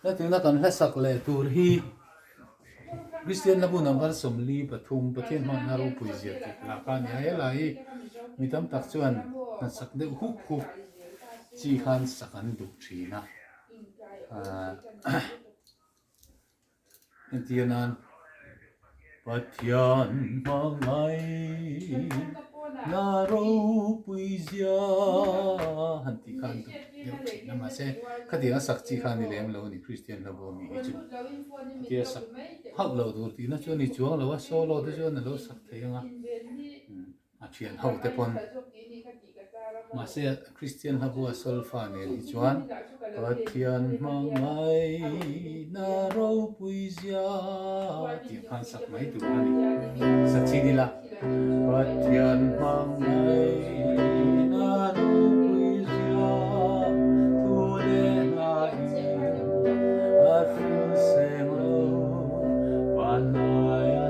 Hetiangna kan hlasak leh tur hi Kristian hla bu number 43 Pathian hmanna ropui zia tih lah kha a ni a. He hla hi mi tam tak chuan hnasak deuh huk huk chi khan sak an duh thin a. Entir nan Pathian hmangaih na ropui zia han tih khan duh deuh thin a mahse khatiang a sak chi kha a ni lem lo a ni Kristian hla bawm mi hi chu khatia sak hauh loh tur tihna chu a ni chuang lo a solo te chuan a lo sak thei ang a. A thian ho te pawn mahse Kristian hla bua solfa nen hi chuan Pathian hmangaihna ropui zia tih khan sak mai tur a ni. Sa chin ila Pathian hmangaihna ropui zia thu leh hla in a hril seng lo Pangngai a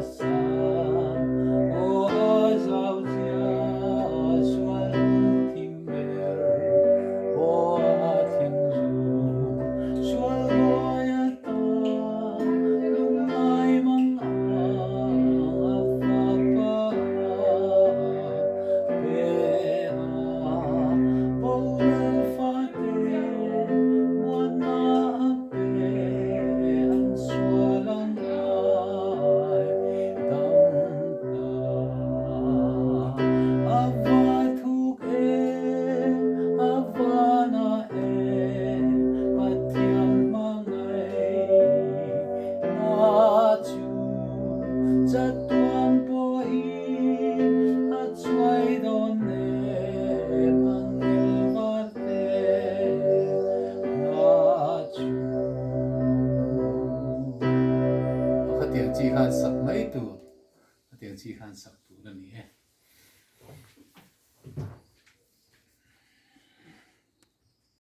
Khatiang chi khan sak mai tur, khatiang chi khan sak tur a ni e.